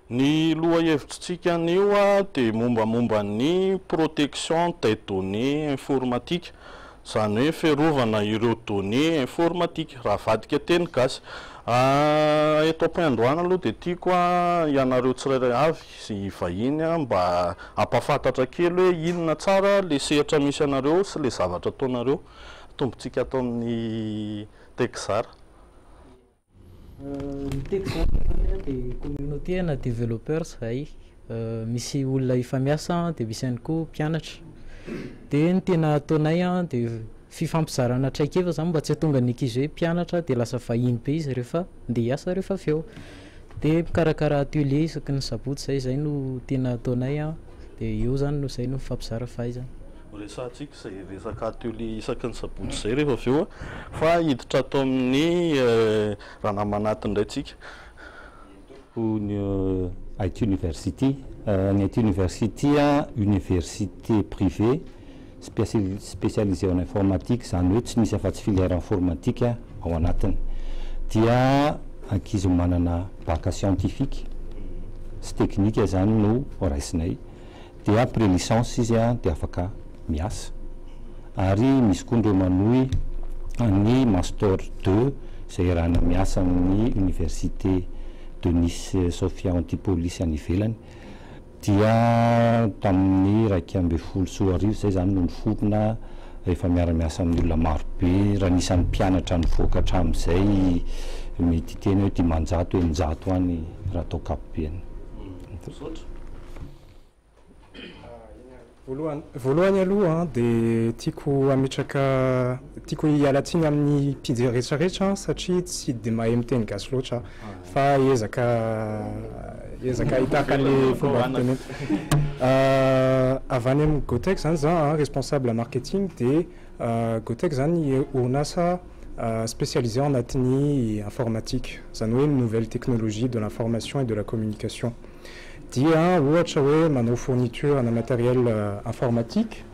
Ny lohahevitritsika anio dia mombamomba ny protection des données informatiques, izany hoe fiarovana ireo données informatiques raha avadika teny gasy. Eto am-piandohana aloha dia tiako ianareo tsirairay avy sy vahiny mba hampahafantatra kely hoe inona tsara ilay sehatra misy anareo sy ilay zavatra ataonareo. Atombontsika ato amin'ny Techzara. Ny Techzara zany dia communauté ana développeurs zahay. Misy olona efa miasa dia misy ihany koa mpianatra. Dia ny tena ataonay dia fifampizarana traikefa zany mba tsy hahatonga ny ankizy hoe mpianatra dia lasa vahiny be izy rehefa andeha hiasa rehefa avy eo. Dia mikarakara atelier isaky ny sabotsy zay, zay no tena ataonay dia eo zany no zay no mifampizara fahaizana. Horesahantsika izay resaka atelier isaky ny sabotsy izay rehefa avy eo fa hiditra ato amin'ny ranamana ato indray tsika. Ny IT University, ny IT University université privée spécialisée en informatique, izany hoe tsy misy afa-tsy filière informatique ao anatiny. Dia ankizy manana bac scientifique sy technique izany no raisinay. Dia après licence izy dia afaka miasa. Ary misy koa ireo manohy ny master deux izay iarahana miasa amin'ny université de Nice Sophia Antipolis any ivelany. Dia tamin'ny 2011 izay izany no niforona, efa miara-miasa amin'ny olona maro be, raha ny isan'ny mpianatra nivoaka hatramin'izay mety hiteny hoe 500, 600 any raha atao ankapobeny. Misaotra. Voalohany, voalohany aloha dia tiako hametraka, tiako hiala tsiny amin'ny mpijery rehetra rehetra satria tsy dia mahay miteny gasy loatra aho fa hiezaka hiezaka hitaka an'ilay fomba fitenenana. Avy any amin'ny Gotech zany za responsable marketing dia Gotech zany orinasa spécialisé ao anatin'ny informatique, zany hoe nouvelle technologie de l'information et de la communication. Dia ohatra hoe manao fourniture ana matériel informatique,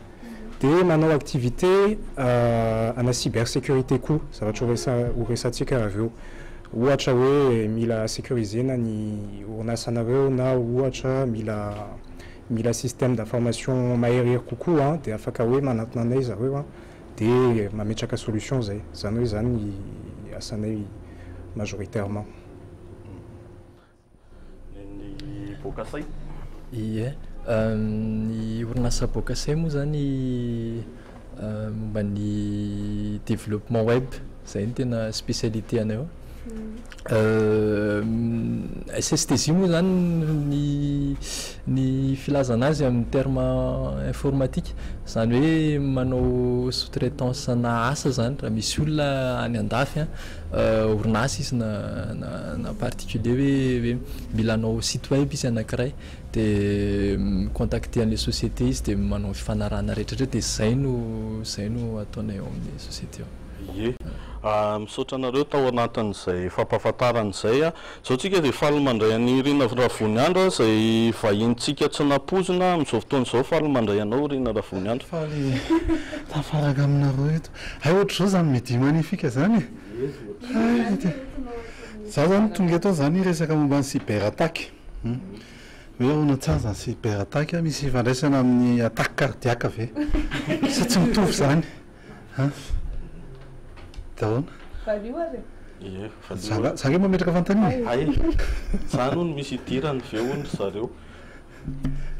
dia manao activité ana cybersécurité koa, zavatra ho resahantsika avy eo. Ohatra hoe mila sécuriser-na ny orinasanareo na ohatra mila mila système d'information maherihery kokoa dia afaka hoe manantona anay zareo dia mametraka solution zay. Zany hoe zany ny asanay majoritairement. Ny Bokasay. Ie, ny orinasa Bokasay moa zany momba ny développement web, zay no tena spécialité anay ao. SSTJ moa zany ny ny filazana azy amin'ny terme informatique, zany hoe manao sous-traitance ana asa zany raha misy olona any andafy an, orinasa izy na na na particulier hoe hoe mila hanao site web izy anankiray de mi-contacter an'ilay société izy de manao fifanarahana rehetra rehetra de zay no zay no ataonay ao amin'ny société ao. Ie. Misaotra anareo tao anatin'izay fampahafantarana izay. Izao tsika dia faly mandray an'i Rina Ravoniandra izay vahinintsika tsy nampoizina amin'izao fotoana izao. Faly mandray anao Rina Ravoniandra. Faly tafaraka aminareo eto. Hay ohatr'izao izany midi magnifique izany e! Hay ty. Za zany tonga eto aho zany hiresaka momba ny cyber attaque. Hoe ahoana tsara izany cyber attaque, misy ifandraisana amin'ny attaque cardiaque ve? Sa tsy mitovy izany? An! Dia ahoana? Valio ary e! Ie, valio Za nga, za nge mametraka fanontaniana e! Hay, zany hono misy idirany ve hono ry zareo?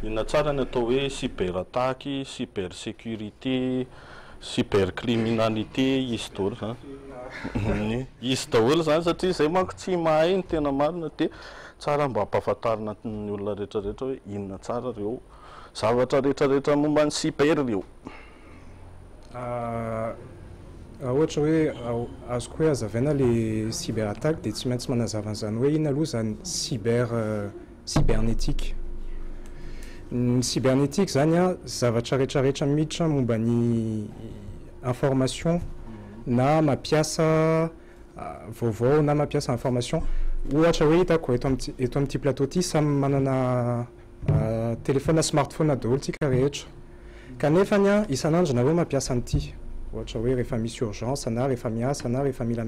Inona tsara ny atao hoe cyber attaque, cyber sécurité, cyber criminalité, izy daholo zany. Izy daholo zany satria zay manko tsy mahay ny tena marina dia tsara mba ampahafantarina ny olona rehetra rehetra hoe inona tsara ireo zavatra rehetra rehetra momba ny cyber ireo. Raha ohatra hoe azoko hoe hazavaina le cyber attaque dia tsy maintsy manazava an'izany hoe inona aloha izany cyber cybernétique. Ny cybernétique izany an, zavatra rehetrarehetra miditra momba ny information na mampiasa vaovao na mampiasa information. Ohatra hoe hitako eto amin'ity eto amin'ity plateau ity samy manana Telephone smartphone daholo tsika rehetra. Kanefa ny an, isan'andro nareo mampiasa an'ity. Ohatra hoe rehefa misy urgence na rehefa miasa na rehefa mila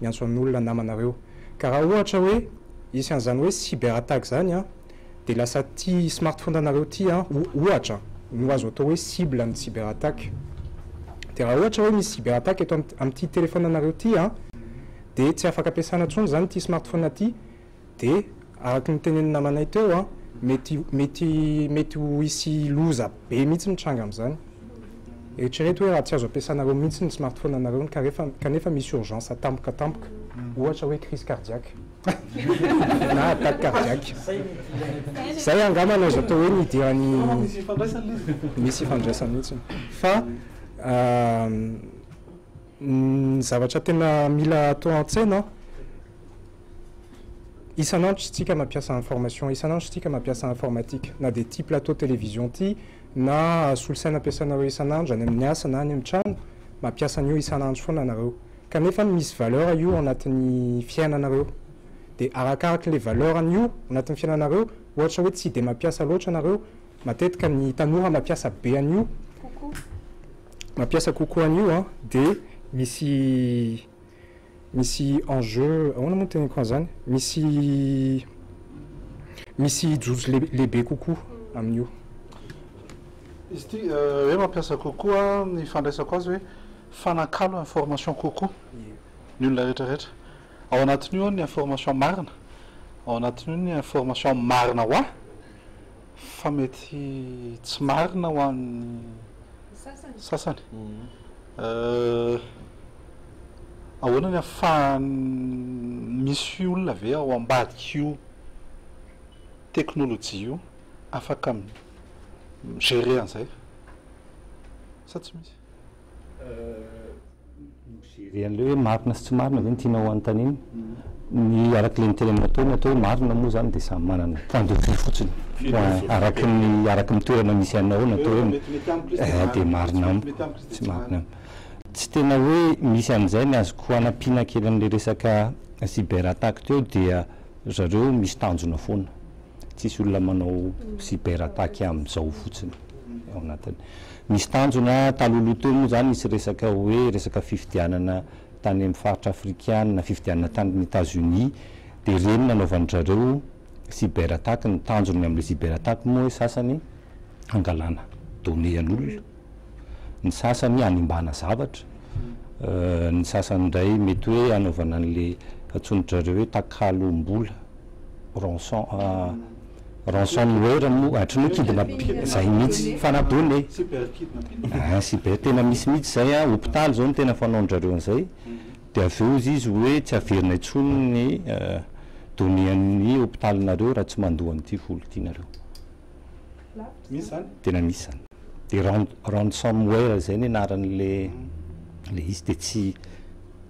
miantso an'olona namanareo. Ka raha ohatra hoe hisy an'izany hoe cyber attaque zany an, De lasa ty smartphone anareo ty a, ohatra, no azo atao hoe cible ny cyberattaque. De raha ohatra hoe misy cyberattaque eto amin'ity téléphone anareo ty a, de tsy afaka ampiasana intsony zany ty smartphone ty. De araky ny tenen'ny namanay teo a, mety ho hisy loza be mihitsy mitranga amin'izany. Eritrereto hoe raha tsy azo ampiasanareo mihitsy ny smartphone anareo kanefa misy urgence tampoka tampoka, ohatra hoe crise cardiaque na attaque cardiaque. Zay angamba no azo atao hoe nidirany, misy ifandraisany mihitsy. Fa ny zavatra tena mila atao an-tsaina, isan'andro tsika mampiasa information, isan'andro tsika mampiasa informatique, na de ty plateau télévision ty na solosaina ampiasanareo isan'andro any amin'ny asa na any amin'ny trano, mampiasa an'io isan'andro foana anareo, kanefa misy valeur io anatin'ny fiainanareo. De arakaraky le valeur an'io anatin'ny fiainanareo, ohatra hoe tsy de mampiasa loatra anareo, matetika ny tanora mampiasa be an'io, mampiasa kokoa an'io a, de misy enjeu, ahoana moa teneniko an'izany, misy jojo lehibe kokoa amin'io. Izy ty hoe mampiasa kokoa, ny fandraisako azy hoe fanakalo information kokoa ny olona rehetrarehetra. Ao anatin'io ny information marina, ao anatin'io ny information marina ho ahy, fa mety tsy marina ho an'ny sasany. Ahoana ny ahafahany misy olona ve ao ambadika io teknôlôjia io afaka mi-gérer an'izay sa tsy misy? Mi-gérer an'ilay hoe marina sy tsy marina ve no tianao hanontaniana? Ny araka ilay nitenenina teo, ny atao hoe marina moa zany dia samy manana point de vue fotsiny, point araky ny araky ny toerana misy anao no atao hoe dia marina amiko, tsy marina amiko. Tsy tena hoe misy an'izay. Ny azoko hanampiana kely amin'ilay resaka cyberattaque teo dia zareo misy tanjona foana. Tsisy olona manao cyberattaque amin'izao fotsiny ao anatiny. Misy tanjona. Talohaloha teo moa zany nisy resaka hoe resaka fifidianana tany amin'ny faritra afrikana, fifidianana tany États-Unis, dia ireny nanaovan-dry zareo cyberattaque. Ny tanjony amin'ilay cyberattaque moa hoe sasany hangalana données an'olona, ny sasany hanimbana zavatra, ny sasany indray mety hoe hanaovana an'le antsoin-dry zareo hoe takalom-bola, rançon, ransomware moa, ohatran'ny hoe kidnapping zay mihitsy, fa na données. Ah, cyber tena misy mihitsy zay a, hôpitaly zao no tena fanaon-dry zareo an'izay, dia avy eo izy hoe tsy averina intsony ny données an'ny hôpitalinareo raha tsy mandoa an'ity vola ity nareo. Misy zany? Tena misy zany. Dia ransomware zay ny anaran'le le izy, dia tsy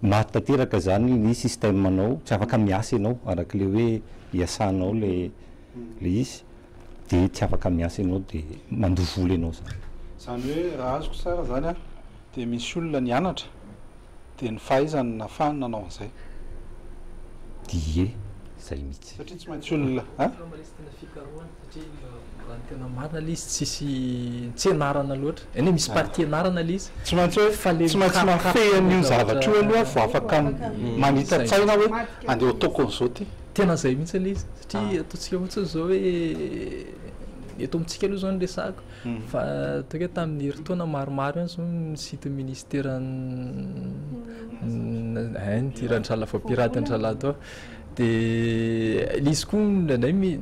maty tanteraka zany ny système anao, tsy afaka miasa ianao arak'le hoe iasanao le izy, dia tsy afaka miasa ianao, dia mandoa vola ianao zany. Zany hoe raha azoko tsara zany a, dia misy olona nianatra, dia ny fahaizany nahafahany nanao an'izay. Die, zay mihitsy. Satria tsy maintsy olona, hein? Tena fikarohana, satria raha ny tena marina ilay izy tsisy, tsy ianarana loatra. Eny e, misy partie ianarana ilay izy. Tsy maintsy hoe Fa le tsy maintsy mikarokaroka mahafehy an'io zavatra zavatra io aloha vao afaka manita-tsaina hoe andeha hataoko an'izao ty. Tena zay mihitsy ilay izy, satria ataontsika fotsiny zao hoe eto amintsika aloha zao no resahako, fa ataoko hoe tamin'ny herintaona maromaro ihany zao ny site ministère ny ty raha voapiraty an-drahalahy tao. De ilay izy koa indraindray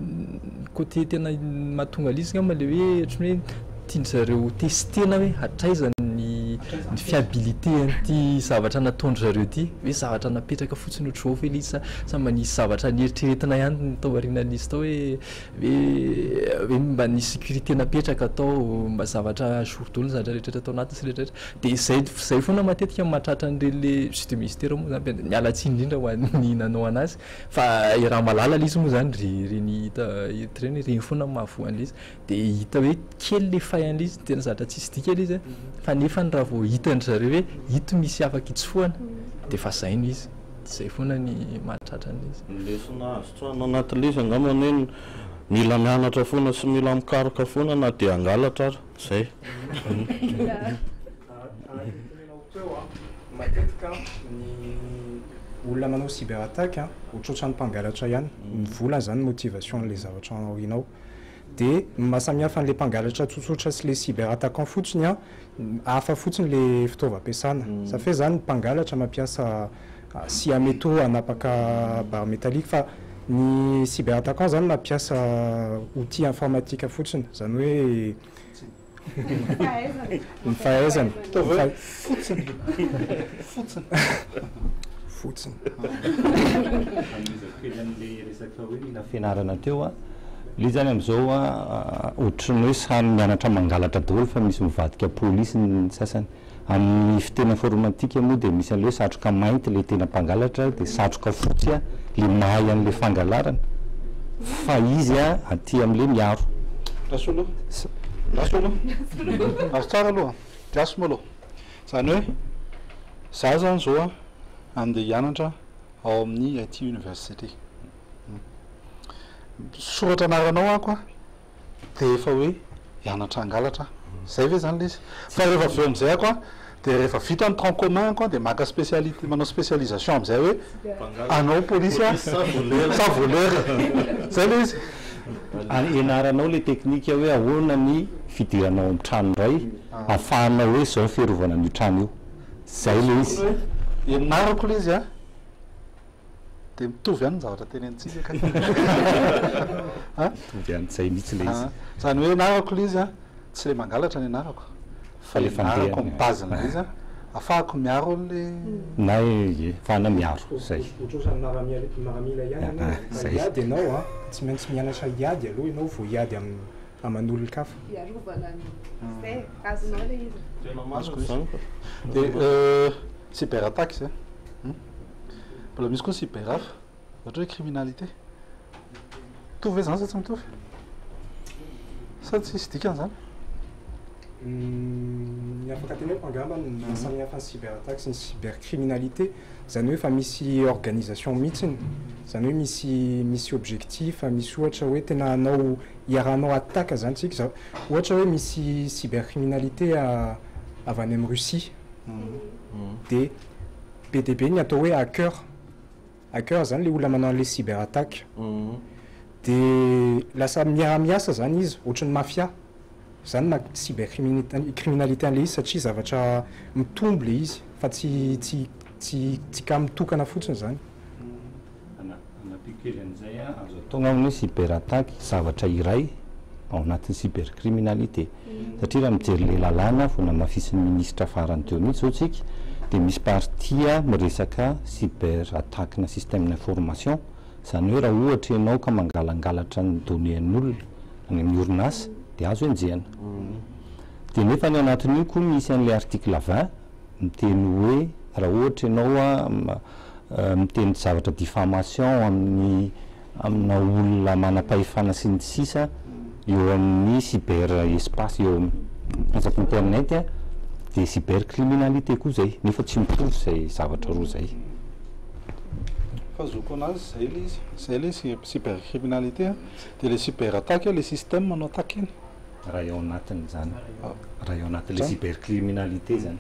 côté tena mahatonga ilay izy angamba le hoe ohatran'ny hoe tian-dry zareo testena hoe hatraiza ny fiabilité an'ity zavatra nataon-dry zareo ity, hoe zavatra napetraka fotsiny ohatr'izao ve ilay izy sa mba nisy zavatra nieritreretina ihany ny tao aorianan'izy tao, hoe mba nisy sécurité napetraka tao, mba zavatra à jour daholo ny zavatra rehetrarehetra tao anatiny sy rehetrarehetra. De zay foana matetika mahatratra an'ireny le site ministère moa zany, miala tsiny indrindra ho an'ny nanao anazy, fa i raha malala ilay izy moa zany ry reny hita ireny, ireny foana mahavoa an'ilay izy, de hita hoe kely le faille an'ilay izy, tena zavatra tsisy dika ilay izy a, fa nefany raha vao hitan-dry zareo hoe ito misy afaka hitsofohana de efa zay no izy, de zay foana ny mahatratra an'ilay izy. Ny lesona azo tsoahina anatin'ilay izy angamba ny hoe mila mianatra foana sy mila mikaroka foana na dia hangalatra ary. Zay. Araka ny tenenao teo a, matetika ny Olona manao cyber attaque a, ohatrohatran'ny mpangalatra ihany, ny vola zany motivation an'le zavatra aoriana ao. De ny mahasamihafa an'le mpangalatra tsotsotra sy le cyber attaquant fotsiny a, hafa fotsiny le fitaovam-piasana. Ça fait zany ny mpangalatra mampiasa scie à métaux hanapaka barre métallique, fa ny cyber attaquant zany mampiasa outil informatique fotsiny, zany hoe ny fahaizana. Ataovy hoe fotsiny fotsiny. Fotsiny. Anomezako kely an'le resaka hoe mila fianarana teo a, le zany am'izao a, ohatran'ny hoe samy mianatra mangalatra daholo fa misy mivadika polisy ny sasany. Amin'ny fiteny informatique moa de misy an'le hoe satroka mainty le tena mpangalatra, de satroka fotsy a le mahay an'le fangalarana, fa izy a aty am'le miaro. Raso aloha, raso aloha, azo tsara aloha, diaso moa aloha. Zany hoe za zany zao a andeha hianatra ao amin'ny IT University. Soratra anaranao ako a, de efa hoe hianatra hangalatra zay ve zany le izy? Fa rehefa avy eo am'izay ako a, de rehefa vita ny tronc commun ako a, de maka spécialité, manao spécialisation am'izay hoe anao polisy a sa voleur, zay le izy. Ianaranao le teknika hoe ahoana ny fidiranao amin'ny trano iray ahafahanao hoe zao ny fiarovana an'io trano io, zay le izy. Ianarako le izy a, de mitovy ihany ny zavatra tenenitsika ka. Mitovy ihany, zay mihitsy le izy. Zany hoe ianarako le izy a, tsy le mangalatra ny anarako fa le ianarako fandehana. Ny base-n'le izy a, ahafahako miaro an'le na ahafahana miaro zay. Ohatrohatran'ny maramila ihany ianao, fa Zay. hiady ianao a, tsy maintsy mianatra hiady aloha ianao vao hiady aman'olon-kafa. Hiarovana ny zay azonao le izy. Tena marina Azoko izy. zany fa. De cyber attaque zay. Mbola misy koa cyber hafa, ohatra hoe criminalité. Mitovy ve zany sa tsy mitovy? Sa tsisy dikany zany? Ny afaka teneniko angamba ny mahasamihafa ny cyber attaque sy ny cybercriminalité, zany hoe efa misy organisation mihitsiny, zany hoe misy objectif, misy ohatra hoe tena hanao hiarahanao attaque zany tsika za, ohatra hoe misy cybercriminalité avy any amin'ny Russie, de be dia be ny atao hoe hacker. Hacker zany le olona manao an'le cyber attaque, de lasa miara-miasa zany izy ohatran'ny mafia zany ma cybercriminalité criminalité an'le izy, satria zavatra mitombo le izy fa tsy ka mitokana fotsiny zany. Anampiko kely an'izay a, azo atao hoe cyber attaque zavatra iray ao anatin'ny cybercriminalité, satria raha mijery le lalàna vao namafisin'ny ministra farany teo mihitsy zao tsika, de misy partie miresaka cyber attaque na système d'information. Zany hoe raha ohatra ianao ka mangalangalatra ny données an'olona any amin'ny orinasa, de azo enjehana. De nefa ny anatin'io koa misy an'le article 20 miteny hoe raha ohatra ianao a miteny zavatra diffamation amin'ny amina olona manam-pahefana sy ny sisa eo amin'ny cyber espace, eo amin'ny resaka internet a, de cybercriminalité koa zay, nefa tsy mitovy zay zavatra roa zay. Fahazoako anazy zay le izy, zay le cybercriminalité a, de le cyber attaque le système manao attaque iny. Raha eo anatiny zany, raha eo anatin'le Zany. cybercriminalité zany.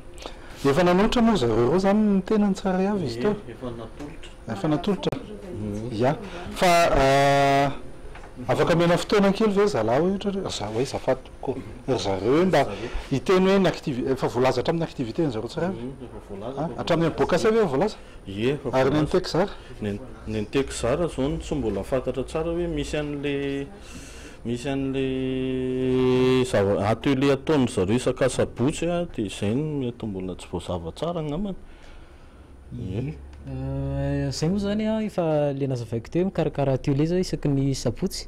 Efa nanolotra moa zareo reo zany ny tenany tsirairay avy izy teo. Efa natolotra. Efa natolotra ya, fa afaka mena fotoana kely ve zalahy hoe ohatra hoe za hoe zafady ko ry zareo hoe mba hiteny hoe ny activi efa voalaza hatramin'ny activité ny zareo tsirairay avy? Efa voalaza. Ah, hatramin'ny bokasa ve voalaza? Ie, efa Ary ny voalaza. antek zara? Ny antek zara zao no tsy mbola fantatra tsara hoe misy an'le zava atelier ataony zareo isaka sabotsy a, de zay no mety mbola tsy voazava tsara angambany. Ie. Zay moa zany a, efa le nazavaiko teo, mikarakara atelier zay isaky ny sabotsy.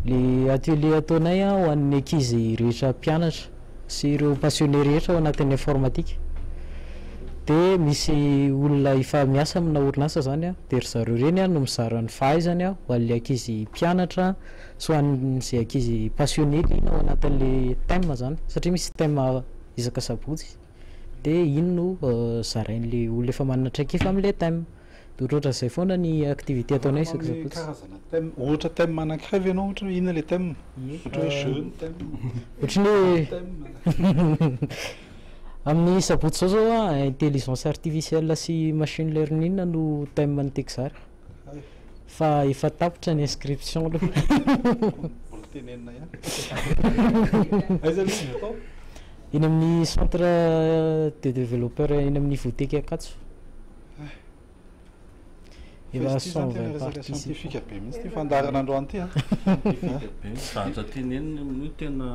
Le atelier ataonay a ho an'ny ankizy rehetra mpianatra sy ireo passionné rehetra ao anatin'ny informatique. De misy olona efa miasa amina orinasa zany a, de ry zareo reny a no mizara ny fahaizany a ho an'le ankizy mpianatra sy ho an'izay ankizy passionné liana ao anatin'le thème zany, satria misy thème isaka sabotsy, de iny no zarain'le olona efa manana traikefa am'le thème. De ohatrohatran'izay foana ny activité ataonay isaky Manome sabotsy. Karazana thème, ohatra thème anankiray ve ianao, ohatra hoe inona le thème? Ohatra hoe jeu ny thème? Ohatry ny hoe Thème. Amin'ny sabotsy zao zao a, intelligence artificielle sy machine learning no thème ny Techzara, fa efa tapitra ny inscription aloha. Mbola tenenina ihany. Aiza aloha izy atao? Eny amin'ny centre de développeur eny amin'ny Ivoteka Ankatso. Efa Fa izy ity zany tena 120 resaka participants. scientifique be mihitsy ty fandaharana androany ty a. Scientifique be. Zavatra teneniny amin'io tena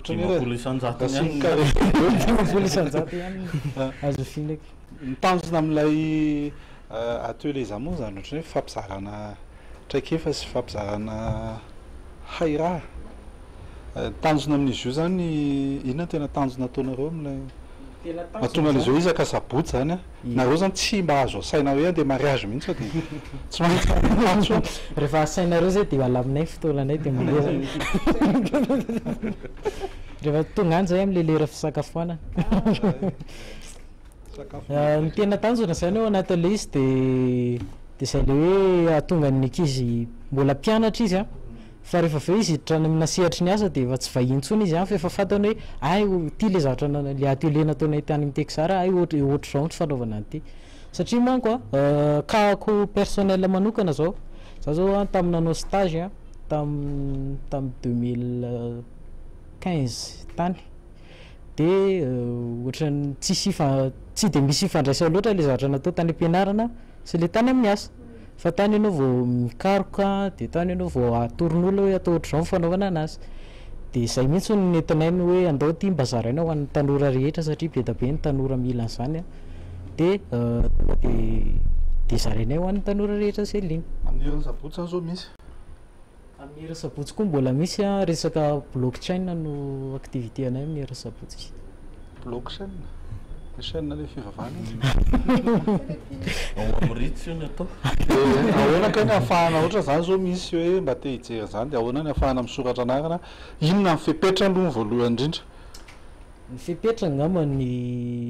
Ohatran'ny hoe 50% ihany. asiany carré. 50% ihany azo finako. Ny tanjona amin'ilay atelier zany moa zany ohatran'ny hoe fampizarana traikefa sy fampizarana hairaha. Tanjona amin'izy io zany inona no tena tanjona ataonareo amin'ilay mahatonga an'izy io isaka sabotsy zany a? Nareo zany tsy mba azo asaina hoe andeha mariage mihitsy fa dia tsy maintsy azo. Rehefa asainareo zay dia alaminay fotoananay dia mandeha zay. Rehefa tonga any zay amin'ilay lera fisakafoanana. Sakafo. Ny tena tanjona zany ao anatin'ilay izy dia izay ilay hoe hahatonga ny ankizy mbola mpianatra izy a, fa rehefa avy eo izy hiditra any amina sehatry ny asa dia efa tsy vahiny intsony izy a, fa efa fantany hoe ay ity ilay zavatra ilay atelier nataonay tany amin'ny Techzara, ay ohatr'izao ny fanaovana an'ity. Satria manko a, cas-ko personnel manokana zao, za zao a tamin'ny nanao stage a, tamin'ny 2015 tany, dia ohatran'ny tsisy tsy dia misy ifandraisany loatra ilay zavatra natao tany am-pianarana sy ilay tany amin'ny asa. Fa tany ianao vao mikaroka, dia tany ianao vao atoron'olona hoe atao ohatr'izao ny fanaovana anazy. Dia izay mihitsy no nentinay ny hoe andao ity mba zaraina ho an'ny tanora rehetra satria be dia be ny tanora mila an'izany a. Dia tonga dia zarainay ho an'ny tanora rehetra izay liana. Amin'ny herin'ny sabotsy zany zao misy? Amin'ny herin'ny sabotsy koa mbola misy a, resaka blockchain no activité anay amin'ny herin'ny sabotsy. Blockchain? Le chaîne le fivavahana izy. Ao amin'ny Ritz io ny atao. Dia ahoana kay ny ahafahana ohatra zany zao misy hoe mba te hijery zany dia ahoana ny ahafahana misoratra anarana? Inona ny fepetra aloha ny voalohany indrindra? Ny fepetra angamba ny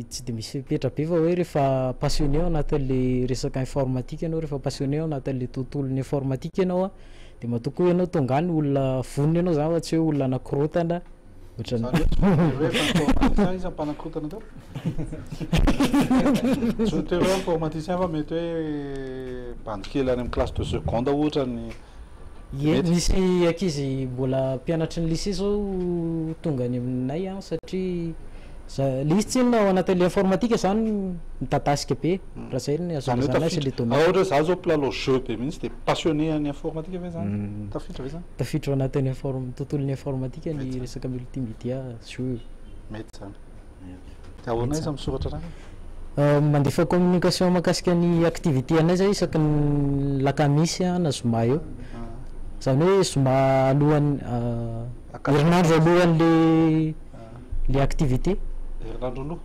tsy dia misy fepetra be fa hoe rehefa passionné ao anatin'ilay resaka informatique ianao, rehefa passionné ao anatin'ilay tontolon'ny informatique ianao a, dia matoa koa ianao tonga any olona vonona ianao zany fa tsy hoe olona anakorontana ohatran'ny Zany hoe tsy voatery hoe efa informaticien izy ampanakorontana teo? Tsy voatery hoe informaticien fa mety hoe bandy kely any amin'ny classe de seconde ohatra ny Ie, mety. misy ankizy mbola mpianatry ny lycée zao tonga any aminay a, satria le izy tsinona ao anatin'ilay informatique zany midadasika be raha zay ny azo Zany hoe ilazana azy tafiditra. le domaine. Raha ohatra hoe za zao mpilalao jeu be mihitsy dia passionné any informatique ve zany? Tafiditra ve zany? Tafiditra ao anatin'ny tontolon'ny informatique ny resaka multimédia, jeu. Mety zany. Dia ahoana izy misoratra anarana? Mandefa communication mahakasika ny activité anay zay isaky ny lakamisy a, na zoma eo. Zany hoe zoma alohan'ny, herinandro alohan'le le activité. Herinandro aloha?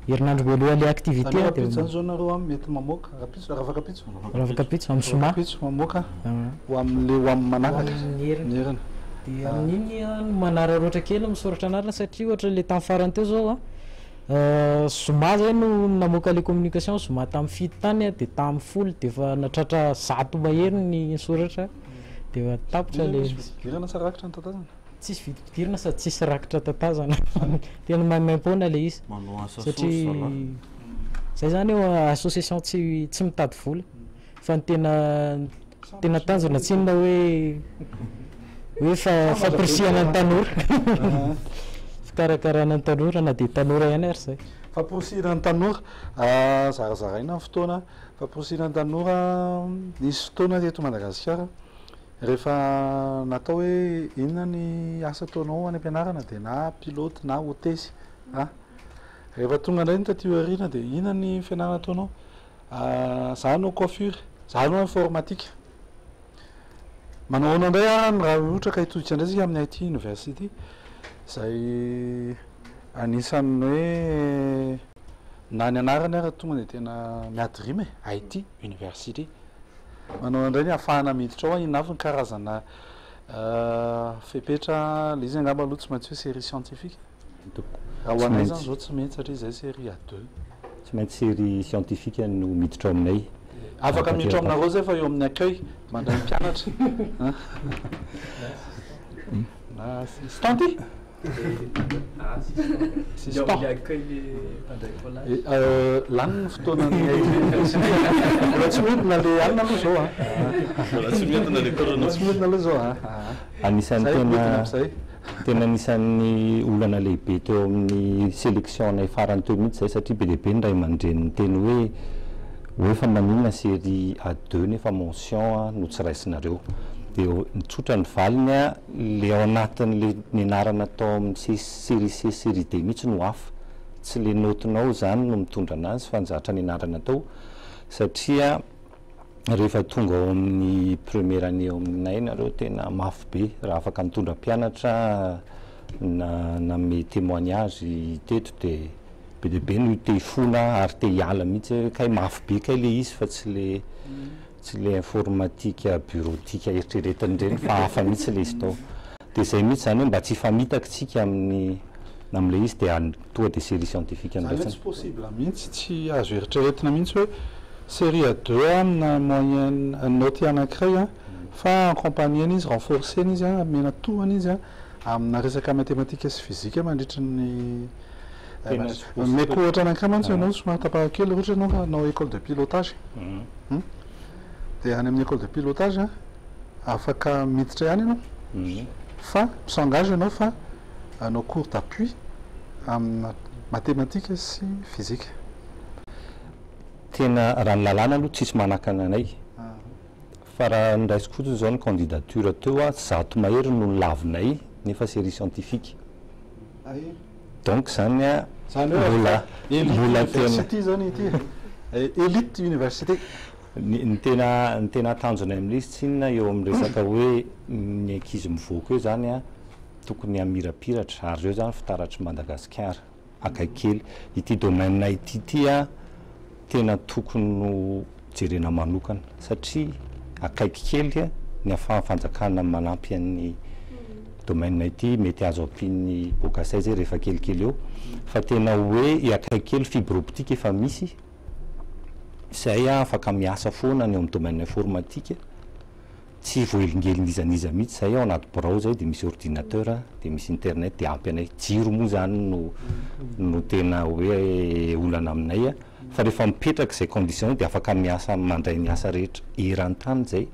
Herinandro mialohan'le activité Zany hoe a, dia rahampitso zany zao nareo a mety mamoaka, rahampitso, rahafakampitso? Rahafakampitso, amin'ny zoma. Rahampitso mamoaka ho amin'le ho amin'ny manaraka. Ho amin'ny heriny. Ny heriny. Dia amin'iny a no manararaotra kely misoratra anarana satria ohatra le tamin'ny farany teo zao a, zoma zay no namoaka le communication, zoma tamin'ny 7 tany a, dia tamin'ny 10 dia efa nahatratra 100 mahery ny soratra, dia efa tapitra le Misy vidim-pidirana sa rakitra ny tatazana? Tsisy vidim-pidirana sady tsisy rakitra tatazana. Tena maimaim-poana le izy. Manao asa soa Satria zalahy. zay zany eo association tsy mitady vola fa ny tena tanjona tsy inona hoe fampirisihana ny tanora. Fikarakarana ny tanora na dia tanora ihany ary zay. Fampirisihana ny tanora, zarazaraina ny fotoana. Fampirisihana ny tanora, nisy fotoana teto Madagasikara rehefa natao hoe inona ny asa ataonao any am-pianarana dia na pilote na hôtesy. Rehefa tonga indray ny taty aoriana dia inona ny fianarana ataonao? Za no coiffure, za no informatique. Manao ahoana indray ary raha ohatra ka hitodika indray isika amin'ny IT University izay anisan'ny hoe na ny anarany ary tonga dia tena miady rima e, IT University. Manao indray ny ahafahana miditra ao, inona avy ny karazana fepetra, ilay izy angamba aloha tsy maintsy hoe série scientifique. Raha ho anay zany zao tsy mety satria izay série A2. Tsy maintsy série scientifique no miditra ao aminay. Afaka miditra ao aminareo zay fa eo amin'ny accueil mandray mpianatra. Na assistant. Assistant. Le accueil mpandray collage. Lany ny fotoanany IT Université. Mbola tsy mihodina le alina aloha zao a. Mbola tsy mihodina le corona. Tsy mihodina aloha zao a. Anisan'ny Zay tena mihodina am'izay. Tena anisan'ny olana lehibe teo amin'ny sélection nay farany teo mihitsy zay, satria be dia be ny ray aman-dreny niteny hoe fa maninona série A2 nefa mention a no tsy raisinareo? De nitsotra ny valiny a, le ao anatin'le nianarana tao amin'ny C, série C, série D mihitsy no hafa. Tsy le notinao zany no mitondra anazy fa ny zavatra nianarana tao, satria rehefa tonga ao amin'ny première année ao aminay nareo, tena mafy be. Raha afaka mitondra mpianatra na name témoignage teto, de be dia be no te hifona ary te hiala mihitsy hoe kay mafy be kay le izy, fa tsy le informatique bureautique eritreretin'ireny fa hafa mihitsy le izy tao. De zay mihitsy zany hoe mba tsy hifamitaka tsika amin'ny am'le izy, de tonga de série scientifique. Zany hoe tsy possible mihitsy, tsy azo eritreretina mihitsy hoe série A2 amina moyenne note anankiray a, fa accompagner-na izy, renforcer-na izy a, mena tohana izy a amina resaka mathématique sy physique mandritry ny Tena tsy possible. Meko ohatra anankiray mantsy, ianao somary tapaka kely, ohatra ianao hanao école de pilotage. De any amin'ny école de pilotage a, afaka miditra ihany ianao fa mi-s'engage ianao fa anao cours d'appui amina mathématique sy physique. Tena raha ny lalàna aloha, tsisy manakana anay, fa raha niraisiko fotsiny zao ny candidature teo a, 100 mahery no nylavinay nefa série scientifique. Donc zany a Zany hoe mbola élite mbola tena université zany ity, élite université. Ny tena tanjona amin'ilay izy tsy inona eo amin'ny resaka hoe ny ankizy mivoaka eo zany a tokony hamirapiratra, ary reo zany fitaratry Madagasikara akaiky kely. Ity domaine ity ty a tena tokony no jerena manokana, satria akaiky kely a ny ahafahan'ny fanjakana manampy an'ny domaine ity. Mety azo ampian'ny bokasay zay rehefa kelikely eo, fa tena hoe akaiky kely, fibre optique efa misy zay a, afaka miasa foana ny eo amin'ny domaine informatique, tsy voahelingelin'izaniza mihitsy zay. Ao anaty birao zay de misy ordinateur, de misy internet, de ampy anay. Jiro moa zany no tena hoe olana aminay a, fa rehefa mipetraka zay condition de afaka miasa, mandray ny asa rehetra eran-tany zay,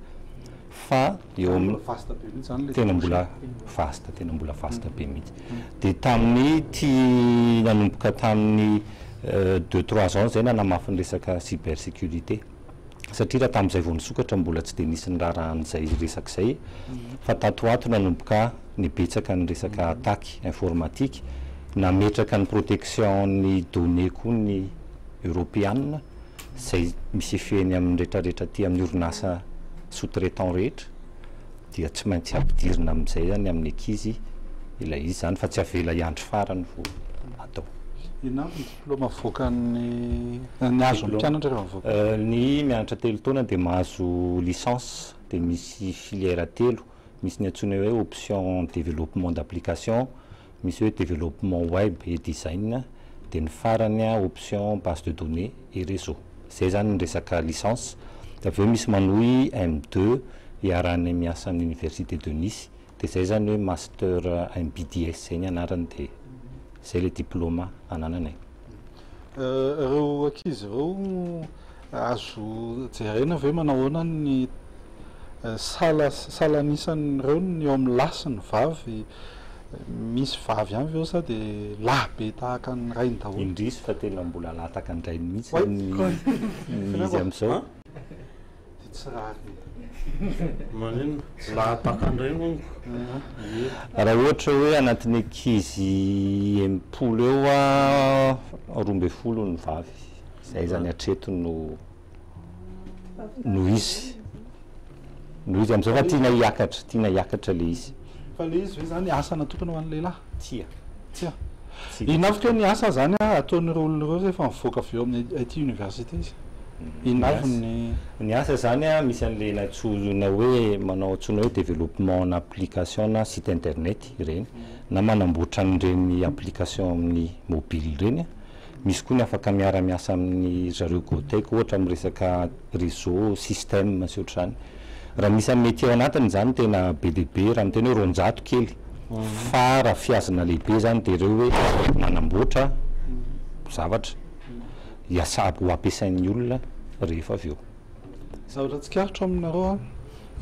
fa eo amin'ny Vaste be mihitsy zany le Tena mbola vaste, tena mbola vaste be mihitsy. De tamin'ny ty nanomboka tamin'ny 2, 3 ans zay nanamafy ny resaka cybersécurité, satria raha tamin'izay vao nisokatra mbola tsy de nisy ny raharahan'izay resaka zay, fa tato ato nanomboka nibetsaka ny resaka attaque informatique, nametraka ny protection ny données koa ny européenne zay misy efeny amin'ny rehetrarehetra aty amin'ny orinasa sous-traitant rehetra, dia tsy maintsy ampidirina amin'izay zany amin'ny ankizy ilay izy zany, fa tsy avela hiandry farany vo atao. Inona avy ny diplôme avoakan'ny ny azo ny mpianatra rehefa mivoaka? Ny mianatra 3 taona de mahazo licence, de misy filière telo: misy ny antsoina hoe option développement d'application, misy hoe développement web et design, de ny farany a option base de données et réseau. Zay zany ny resaka licence. De avy eo misy manohy M2 iarahany miasa amin'ny université de Nice, de zay zany hoe master MBDS zay ny anarany, de zay le diplôme anananay. Ireo ankizy ireo azo jerena ve manao ahoana ny sala salanisan'ireo ny eo amin'ny lahy sy ny vavy? Misy vavy ihany ve eo sa de lahy be tahaka ny rainy daholo? Indrisy fa tena mbola lataka an-drainy mihitsy Oay. ny izy am'izao. De tsy rariny. Manino lahataka indray monko? Raha ohatra hoe anatin'ny ankizy 60 eo a, 12 ny vavy. Zay zany hatreto no izy am'izao, fa tiana hiakatra le izy. Fa le izy ve zany asa natokana ho an'ny lehilahy? Tsia. Tsia. Tsy. Inona avy keo ny asa zany a ataon'ireo olona ireo rehefa mivoaka avy eo amin'ny IT université izy? Inona avy ny Ny asa zany a, misy an'le natsona hoe manao antsoina hoe développement en application na site internet ireny, na manamboatra an'ireny application amin'ny mobile ireny a. Misy koa ny afaka miara-miasa amin'ny zareo Gotech, ohatra amin'ny resaka réseau, système sy ohatr'izany. Raha misy amin'ny métier ao anatiny zany, tena be dia be, raha miteny hoe 200 kely. Fa raha fihazana lehibe zany de ireo hoe manamboatra zavatra hiasa ho ampiasain'ny olona rehefa avy eo. Zavatra tsikaritra aminareo an,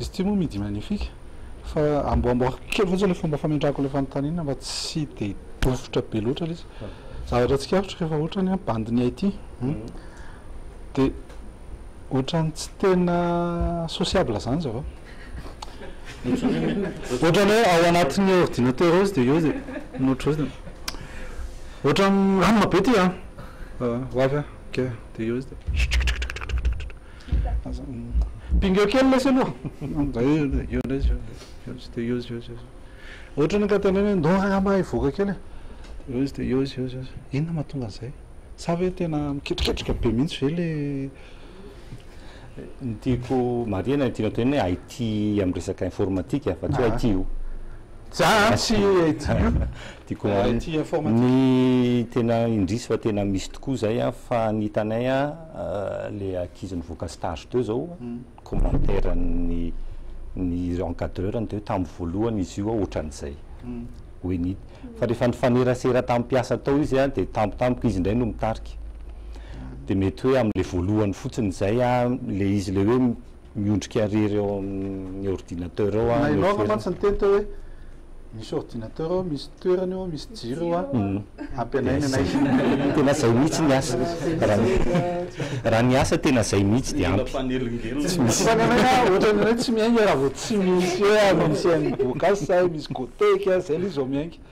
izy ity moa Midi Magnifique fa amboamboariko kely fotsiny ilay fomba fametrahako ilay fanontaniana mba tsy dia hidofotra be loatra ilay izy. Zavatra tsikaritra rehefa ohatrany an bandin'ny IT dia ohatrany tsy tena sociable zany zareo. Ohatrany hoe ao anatin'ny ordinateur ao izy dia eo izy dia ohatr'izao izy dia ohatrany ranona be ity an, ho avy aho, ok, dia eo izy dia Pingeo kely lesy aloha. Eo indray izy eo, eo izy dia eo izy eo izy eo. Ohatra ny ankatenena hoe ndao angamba hivoaka kely e. Eo izy dia eo izy eo izy eo. Inona mahatonga an'izay? Sa ve tena miketriketrika be mihitsy ve le Ny tiako marihana, ny tianao tenenina hoe IT amin'ny resaka informatika fa tsy hoe IT io. Za tsy IT io. Tiako marihana. IT informatique. Ny tena indrisy fa tena misy tokoa izay an, fa ny hitanay an, le ankizy nivoaka stage teo zao, commentaire ny ny encadreur-ny de hoe tamin'ny voalohany izy io ohatran'izay, hoe ny, fa rehefa nifanerasera tamin'ny mpiasa tao izy an, de tampotampoka izy indray no mitarika, de mety hoe amin'le voalohany fotsiny izay an, le izy le hoe miondrika irery eo amin'ny ordinateur ao an, Na ianao aloha mantsy niteny teo hoe misy ordinateur ao, misy toerana eo, misy jiro eo an, ampy anay ny anay. Tena zay mihitsy ny asa, raha ny asa tena zay mihitsy dia ampy. Tsy misy. Fa ny anay an, ohatran'ny anay tsy miainga raha vao tsy misy hoe misy an'i Bokassa, misy Goteka, zay ilay izy vao miainga.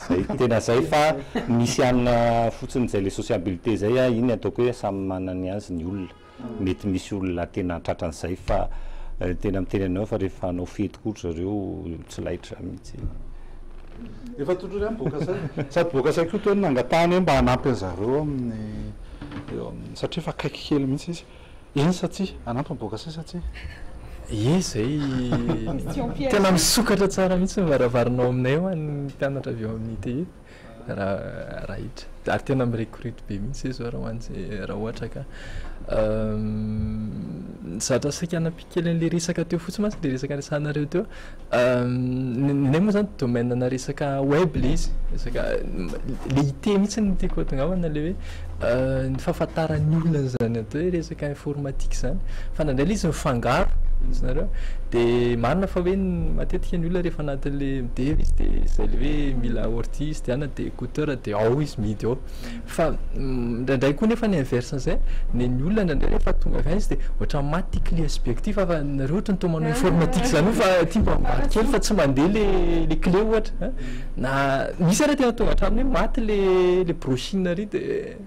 Zay, tena zay fa misy anona fotsiny zay le sociabilité zay an, iny ataoko hoe samy manana ny azy ny olona. Mety misy olona tena tratran'izay fa tena miteny anao fa rehefa hanao fety koa ry zareo tsy laitra mihitsy. Efa tondroiny ihany Bokasay. Sady Bokasay koa toa nangatahany hoe mba hanampy an'zareo amin'ny eo amin'ny satria efa akaiky kely mihitsy izy. Eny sa tsia? Hanampy ny Bokasay sa tsia? Ie zay. Tena misokatra tsara mihitsy ny varavarana ao aminay ho an'ny mpianatra avy ao amin'ny ITI. Raha raha hiditra. Ary tena mi-recrute be mihitsy zay zao raha ho an'izay raha ohatra ka. Ny zavatra saika hanampiko kely an'ilay resaka teo fotsiny mantsy ilay resaka resahanareo teo, ny anay moa zany domaine ana resaka web ilay izy, resaka le IT mihitsy no tiako hahatongavana ilay hoe ny fahafantaran'ny olona an'izany atao hoe resaka informatique zany fa indraindray ilay izy mifangaro, hitanareo? De marina fa hoe matetika ny olona rehefa anatin'le mideva izy de zay le hoe mila ordi izy de ana de écouteur de ao izy mihidy ao fa indraindray koa nefa ny inverse an'izay ny ny olona indraindray rehefa tonga avy any izy de ohatran'ny maty ity clé USB ity fa fa nareo ohatran'ny toa manao informatique zany io fa ty mba ambany kely fa tsy mandeha le le clé ohatra an na misy ary tena tonga hatramin'ny hoe maty le le brushing ary de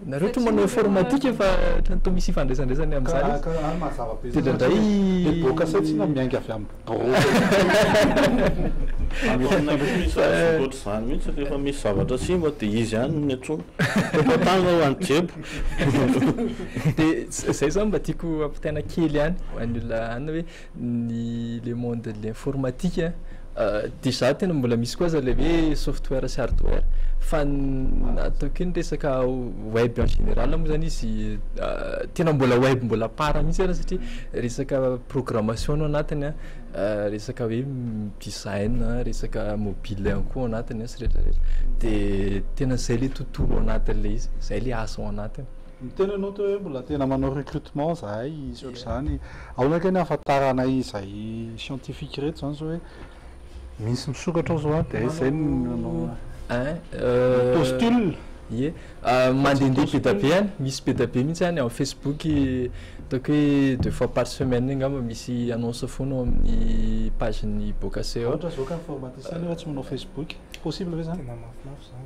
Nareo toa manao informatique fa ohatran'ny toa misy ifandraisandraisany amin'izany izy. Ka any mazava be Dia zany satria indraindray le boka say tsinona miainga avy amin'ny bureau. Ato aminay koa misy raha ohatr'izany mihitsy rehefa misy zavatra simba dia izy ihany no miantsoana. Tapa-tanana ho an'i Jebo. Dia zay zany mba tiako ampitaina kely ihany ho an'ny olona any hoe ny le monde de l'informatique déjà tena mbola misy koa aza le hoe software sy hardware fa ny ataoko hoe ny resaka web en général moa zany izy tena mbola web mbola para mihitsy ara satria resaka programmation no anatiny an, resaka hoe design, resaka mobile ihany koa ao anatiny an sy rehetra rehetra de tena zay le tontolo ao anatin'le izy, zay le asa ao anatiny. Niteny ianao teo hoe mbola tena manao recrutement zahay sy ohatr'izany. Ahoana kay ny ahafantaranay izay scientifique ireto izany zao hoe misy misokatra ao zao an, dia izay no manao Ein, postule. Ie, mandehandeha be dia be any, misy be dia be mihitsy any amin'ny Facebook, ataoko hoe deux fois par semaine eo angamba misy annonce foana ao amin'ny page-n'ny Bocasay ao. Ohatra zao ka informaticien nefa tsy manao Facebook, possible ve zany? Tena mafimafy zany.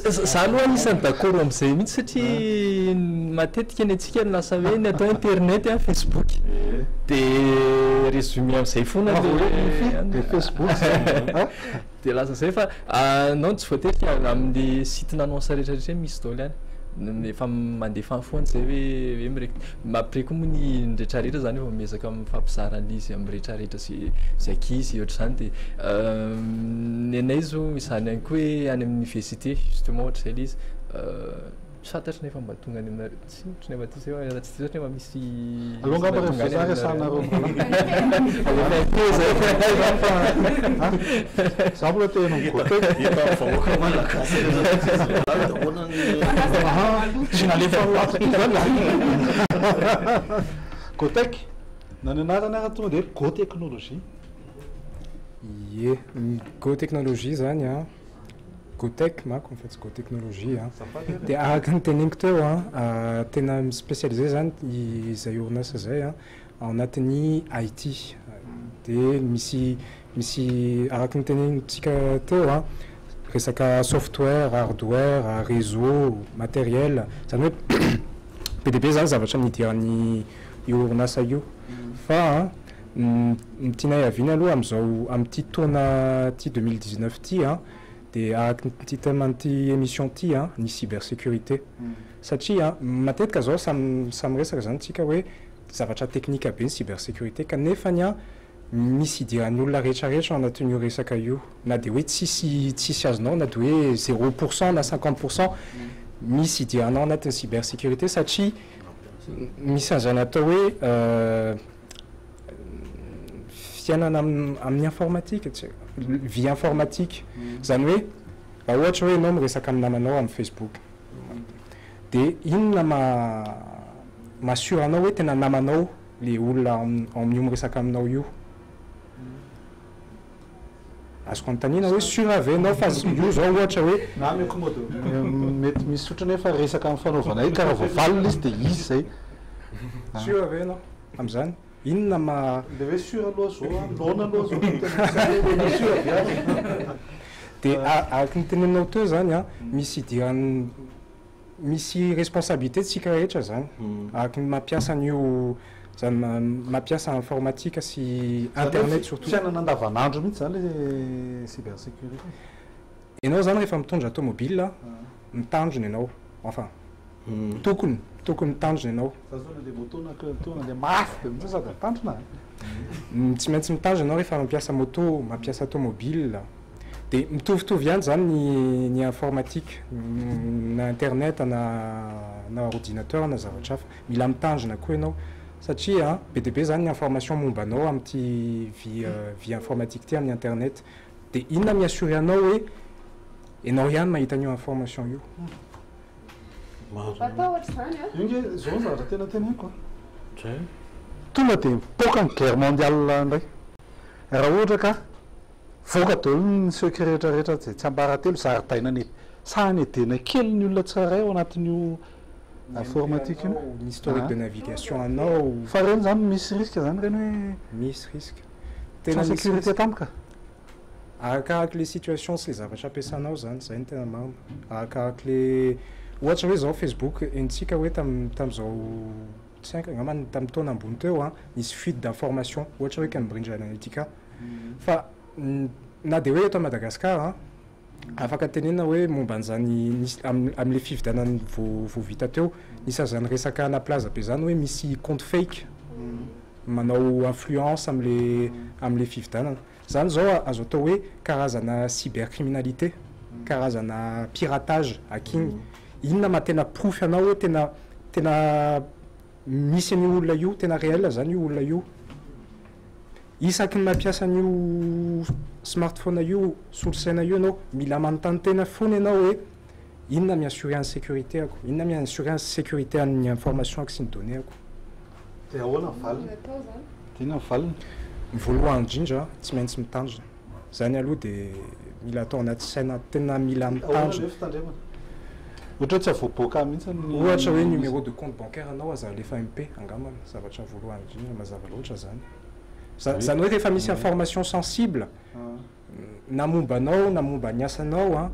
Za aloha anisan'ny d'accord amin'izay mihitsy satria matetika ny antsika no lasa hoe ny atao internet an Facebook de résumé amin'izay foana Raha vao hoe le wifi de Facebook zay. De lasa zay fa non tsy voatery fa amin'ny site n'annonce rehetra rehetra eny misy daholo ihany. Efa mandefa any foana zay hoe hoe mi-rec- après koa moa ny rehetra rehetra zany efa miezaka mifampizara an'izy amin'ny rehetra rehetra sy sy ankizy ohatr'izany de ny anay zao izany ihany koa hoe any amin'ny université justement ohatr'izay le izy. Tsy fantatro nefa mba tonga any aminareo, tsy ohatry ny efa diso eo, raha tsy diso ohatry ny efa misy Aleo angamba tonga rehefa any za aminareo. resahanareo mirahalahy. Alefa fa a za mbola te hanao Gotech. Hita vahoaka malagasy ahoana ny Aha, tsy nalefa latsaka zany. Gotech, na ny anarany ara tonga de Go Technologie. Ie, ny Go Technologie zany a, Gotech manko fa tsy Go Technologie a. De araka ny teneniko teo a, tena spécialisé zany izay orinasa zay a ao anatin'ny IT. De misy araka ny tenenintsika teo a, resaka software, hardware, réseau, matériel, zany hoe be dia be zany zavatra nidiran'ny io orinasa io. Fa ny tianay aviana aloha am'izao am'ity taona ty 2019 ty a, de araka ty thème an'ity émission ty a, ny cybersécurité, satria matetika zao samy resaka zany tsika hoe zavatra teknika be ny cybersécurité, kanefany a misy idiran'ny olona rehetrarehetra ao anatin'io resaka io, na de hoe tsisy azonao, na de hoe 0% na 50%, misy idiranao anatin'ny cybersécurité, satria misy an'izany atao hoe fiainana amin'ny informatique, tsy vie informatique zany. Hoe raha ohatra hoe ianao miresaka amin'ny namanao amin'ny Facebook, de inona ma m'assure anao hoe tena namanao le olona ao amin'io miresaka aminao io? Azoko anontaniana hoe sûr ave anao fa io zao ohatra hoe Na ameko mode mety misy otrany hoe fa resaka amin'ny fanaovanay ka raha voavalona izy de izy zay. Sûr ave anao am'izany? Inona ma Le hoe sûr aloha zao a, laona aloha zao tena sûr be azy. De araky ny teneninao teo zany a, misy idiran'ny, misy responsabilité tsika rehetra zany, araky ny mampiasa an'io zany, mampiasa informatique sy internet surtout. Fiainana andavanandro mihitsy zany le cybersécurité. Ianao zany rehefa mitondra tomobile, mitandrina ianao, enfin tokony mitandrina ianao. Za zao nandeha moto na to nandeha mafy be mihitsy sady mitandrina. Tsy maintsy mitandrina ianao rehefa mampiasa moto, mampiasa tomobile. De mitovitovy ihany zany ny informatique, na internet na ordinateur na zavatra hafa, mila mitandrina koa ianao, satria be dia be zany ny information momba anao am'ty vie informatique ty amin'ny internet. De inona miassurer anao hoe ianao ihany mahita an'io information io? Matahotra zany a. Io nge zao ny zavatra tena teneniko a, tonga de mipoaka ny guerre mondiale indray raha ohatra ka voaka daholo ny secret rehetrarehetra zay tsy ambaratelo zaridainany sahany edena kely ny olona tsirairay ao anatin'io informatique io. Ny historique de navigation anao. Fa reny zany misy risque zany reny hoe Misy risque. tena Tena misy sécurité risque. Tampoka. Arakaraka le situation sy le zavatra ampiasanao zany, zay no tena marina. Arakaraka le ohatra hoe zao Facebook entsika hoe tam'izao, tsy haiko, angamba tamin'ny taona ambony teo a, nisy fuite d'information, ohatra hoe Cambridge Analytica. Fa na de hoe eto Madagasikara a, afaka tenena hoe momba an'izany nisy am'le fividianany vo vita teo, nisy an'izany resaka naplaza be zany hoe misy compte fake manao influence am'le fividianana zany. Zao azo atao hoe karazana cybercriminalité, karazana piratage, hacking. Inona ma tena proof anao hoe tena misy an'io olona io, tena réel zany io olona io? Isaky ny mampiasa an'io smartphone io, solosaina io ianao, mila manontany tena foana ianao hoe inona miassurer ny sécurité ako, inona miassurer ny sécurité an'ny information ako sy ny données ako. De ahoana ny valiny? Atao zany. De inona ny valiny? Ny voalohany indrindra, tsy maintsy mitandrina zany aloha, de mila atao anaty saina, tena mila Ahoana mitandrina. le fitandremana ohatra hoe tsy avoaboaka mihitsy ny Ohatra hoe numéro de compte bancaire anao aza alefa MP angambany, zavatra voalohany indrindra, mazava loatra zany. Zany hoe rehefa misy information sensible na momba anao na momba ny asanao a,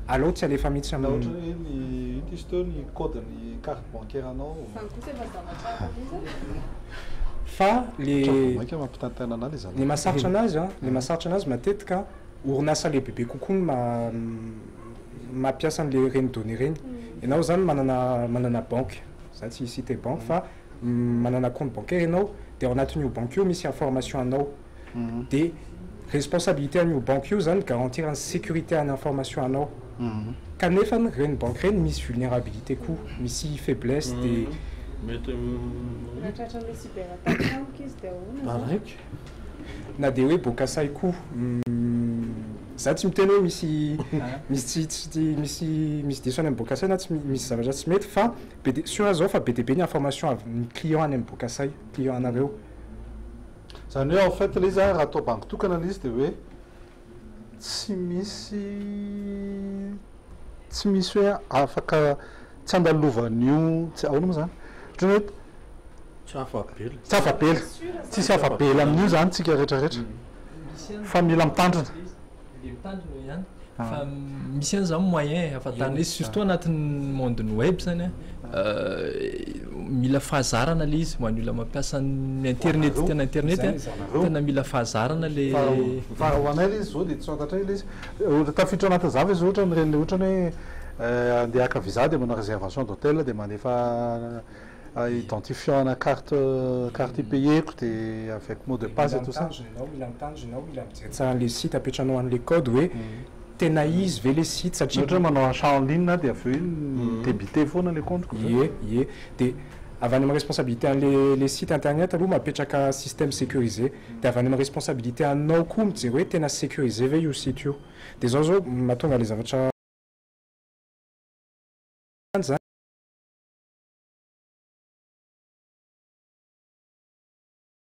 aleo tsy alefa mihitsy. Na ohatra Amin'ny hoe ny ito izy teo, ny code ny carte bancaire anao. Zany kosa efa zavatra hafa mihitsy. Fa le Mainka mampitantana anazy zany. Le mahasarotra anazy, matetika orinasa lehibebe kokoa no mampiasa an'le reny données reny. Ianao zany manana banque, za tsy cité banque, fa manana compte bancaire ianao, de ao anatin'io banque io misy information anao, de responsabilité an'io banque io zany garantir ny sécurité any information anao. Kanefa ireny banky ireny misy vulnérabilité koa, misy faiblesse dia. Mety. Raha tratran'ilay cyberattaque tampoka izy dia ahoana izany? Araiky. Na dia hoe Bokasay koa. Za tsy miteny hoe misy misy tsy tsy misy misy diso any amin'ny Bokasay na tsy misy zavatra tsy mety fa be dia sûr zao fa be dia be ny information avy ny client any amin'ny Bokasay, client anareo. Izany hoe en fait ilay izy raha atao banky tokana ilay izy dia hoe tsy misy tsy misy hoe afaka tsy andalovan'io tsy ahoana moa izany? Ohatran'ny hoe Tsy afa-bela. Tsy afa-bela. Tsisy afa-bela amin'io izany tsika rehetra rehetra. Fa mila mitandrina. Mila mitandrina ihany. Fa misy ihany izany moyen ahafantarana izy surtout anatin'ny monde ny web izany an. Mila fahazarana ilay izy ho an'ny olona mampiasa ny internet tena internet an. Tena mila fahazarana ilay. Fa ho anay ilay izy izao dia tsy fantatray ilay izy. Ohatra tafiditra ao anatin'izany ve izao ohatra ny ireny ohatra ny hoe andeha haka visa dia manao réservation d'hôtel dia mandefa identifiant ana carte carte IPE-ko dia avec mot de passe et tout ça. Mila mitandrina ianao, mila mitandrina ianao, mila mijery tsara an'ilay site apetranao an'ilay code hoe tena izy ve ilay site satria. Ohatra hoe manao achat en ligne aho dia avy eo iny débité foana ilay compte-ko. Ie, ie. Dia avy any amin'ny responsabilité an'ilay ilay site internet aloha mapetraka système sécurisé. Dia avy any amin'ny responsabilité anao koa mijery hoe tena sécurisé ve io site io. Dia izao izao mahatonga ilay zavatra zany.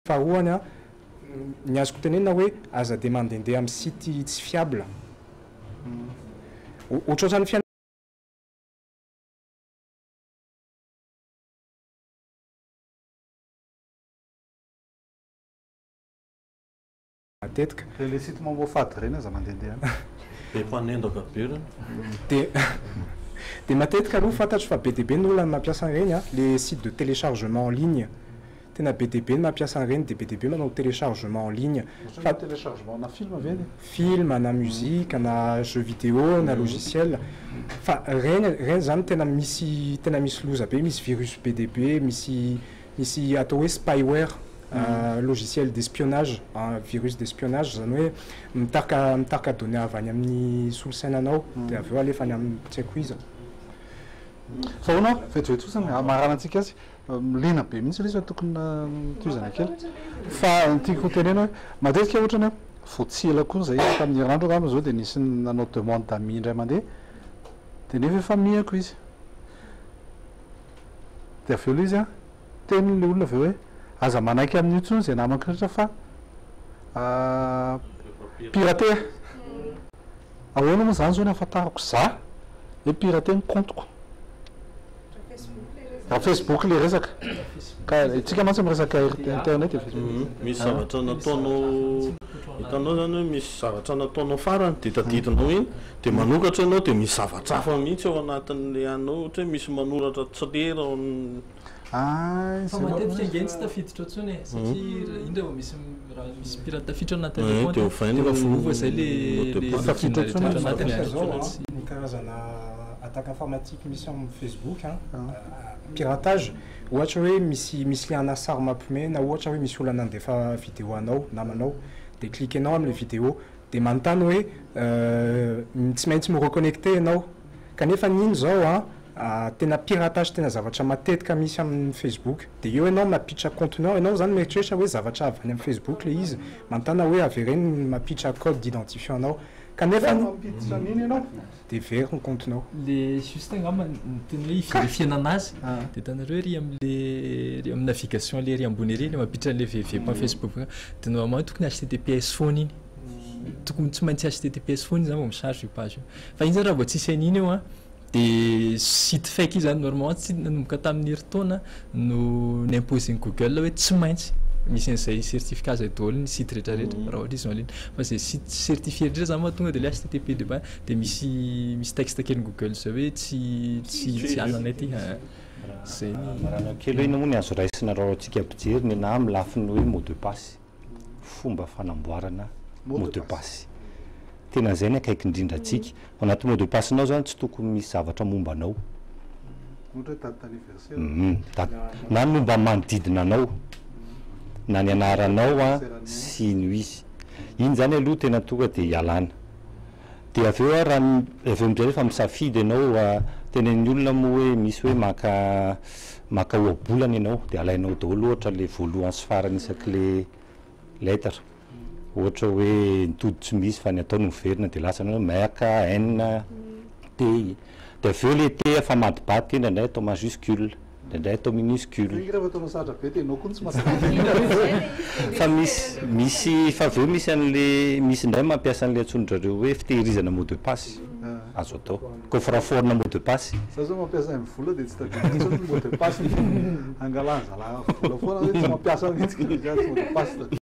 Faharoany an, ny azoko tenenina hoe aza dia mandehandeha amin'ny site tsy fiable. Ohatrohatran'ny fiainana. Matetika. Dia ilay site mamoafady ireny aza mandehandeha any. Be mpanendaka be ireny. Dia dia matetika aloha fantatro fa be dia be ny olona mampiasa an'ireny an, les sites de téléchargement en ligne. Tena be dia be ny mampiasa an'ireny dia be dia be manao téléchargement en ligne. Ohatran'ny hoe téléchargement na film ve ny? Film na musique na jeux vidéo na logiciel. Fa ireny ireny izany tena misy tena misy loza be, misy virus be dia be, misy Misy atao hoe spyware, logiciel d'espionnage, virus d'espionnage, izany hoe mitarika mitarika données avy any amin'ny solosainanao dia avy eo alefa any amin'ny tsy haiko iza. Fa ahoana ary? Vetivety fotsiny hamaranantsika azy. Milena be mihitsy ilay izy fa tokony tohizana kely. Fa ny tiako ho tenena hoe matetika ohatra ny hoe vao tsy ela akory izay tamin'ny herinandro angamba izao dia nisy nanao demande d'amis indray mandeha dia nefa efa mihako izy. Dia avy eo ilay izy an, teny ilay olona avy eo hoe aza manaiky amin'io intsony izay namako rehetra fa piraté a! Ahoana moa izany izao no ahafantarako za hoe piraté ny compte-ko? Raha Facebook ilay resaka. Ka isika mantsy miresaka internet dia Facebook. Misy zavatra nataonao, hitanao izany hoe misy zavatra nataonao farany dia tadidinao iny. Dia manokatra ianao dia misy zavatra hafa mihitsy ao anatin'ilay anao, ohatra hoe misy manoratra tsy lera ao amin'ny. Ay, Fa zay matetika ange tsy tafiditra intsony e, satria iny rehefa misy raha misy pirate tafiditra ao anatin'ilay Dia compte ovaina dia efa ny voaova izay le mot de le passe. Tafiditra login intsony rehetra ny anatin'ny Fantatrao rehetra zao an, tsy. ny karazana attaque informatique misy amin'ny Facebook an, piratage, ohatra hoe misy misy lien-na sary mampiomehy na ohatra hoe misy olona nandefa vidéo anao, namanao, dia cliquer-nao amin'ilay vidéo, Dia manontany hoe tsy maintsy mi-reconnecter ianao. Kanefa ny iny izao an, tena piratage tena zavatra matetika misy amin'ny Facebook. Dia eo ianao mampiditra compte-nao, ianao izany mieritreritra hoe zavatra avy any amin'ny Facebook ilay izy, manontany hoe avereno mampiditra code d'identifiant anao. Kanefa Mampiditra an'iny ianao? Dia very ny compte-nao. Le juste angamba ny tena hoe hi-verifier-na anazy dia hitanareo ery amle ery amin'ny navigation le ery ambony ery le mampiditra an'le www.facebook dia normalement tokony https foana iny, tokony tsy maintsy https foana iny zany vao mi-charge io page io, fa iny zany raha vao tsisy an'iny eo an dia site fake io zany normalement tsy nanomboka tamin'ny herintaona no ni-imposer-n'ny Google hoe tsy maintsy misy an'izay certificat zay daholo ny site rehetra rehetra raha ohatra izy en ligne fa zay site tsy certifié indrindra zany mahatonga dia le http de base dia misy misy texte kely Google zay hoe tsy tsy tsy ananay ty ha zay ny Marana kely hoe inona moa ny azo raisina raha antsika mpijery ny anah amin'ny lafiny hoe mot de passe. Fomba fanamboarana mot de passe. Tena izay ny akaiky indrindra antsika. Ao anaty mot de passe-nao izany tsy tokony misy zavatra momba anao. Ohatra hoe date d'anniversaire. Date, na ny momba ny manodidina anao, na ny anaranao an, sy ny izy. Iny izany aloha tena tonga dia ialana. De avy eo a, raha avy eo amizay rehefa misafidy ianao, tenenin'ny olona moa hoe misy hoe maka ohabolana ianao, de alainao daholo ohatra le voalohany sy farany isaky le lettre, ohatra hoe ny tody tsy misy fa ny atao no miverina, de lasa anao maka N T I, de avy eo le T afamadibadika, indraindray atao majuscule, indraindray atao minuscule. Rehefa ataonao sarotra be de ianao koa no tsy mahasafidy. Fa misy fa avy eo misy an'le, misy indray mampiasa an'le antsoin-drareo hoe fitehirizana mot de passe, azo atao coffre-fort na mot de passe. Za zao mampiasa MVola de tsy tadidiko intsony ny mot de passe, angalany zalahy vola foana hoe tsy mampiasa mihitsy ka mot de passe.